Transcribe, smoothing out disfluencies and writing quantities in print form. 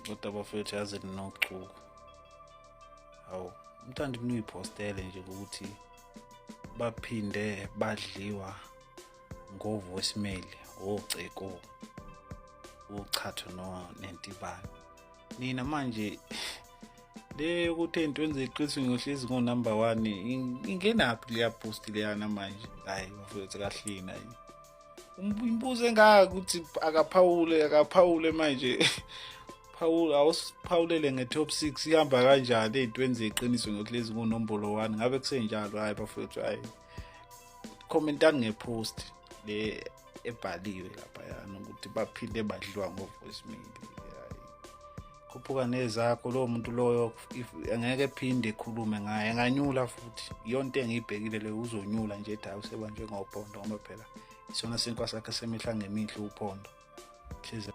Kodwa bafethu, yazi ninochuku. Hawu, umthandi mina uyiphostele nje ukuthi baphinde badliwa ngo-voicemail oceko uchatho no nentibane. Nina manje le yokuthi ey'ntweni zeqiniso ngiyohlezi ngo-number one ingenaphi leya post leyana manje? Hhayi bafethu, kahlina yini imibuzo engaka ukuthi akaphawule, akaphawule manje. Phawula, awusiphawulele nge-top 6 ihamba kanjani ey'ntweni zeqiniso ngiyohlezi ngonombolo 1, ngabe kusenjalo? Hhayi bafethu, hhayi, commentani ngepost le ebhaliwe laphayana ukuthi baphinde badliwa ngo-voicemail. Hhayi, khuphuka nezakho. Lowo muntu loyo if angeke ephinde ekhulume ngaye, enganyula futhi. Iyonto engiyibhekile leyo, uzonyula nje ethi hayi, usebanjwe ngophondo, ngoba phela isona sinkwa sakhe semihla ngemihla uphondo hlezi.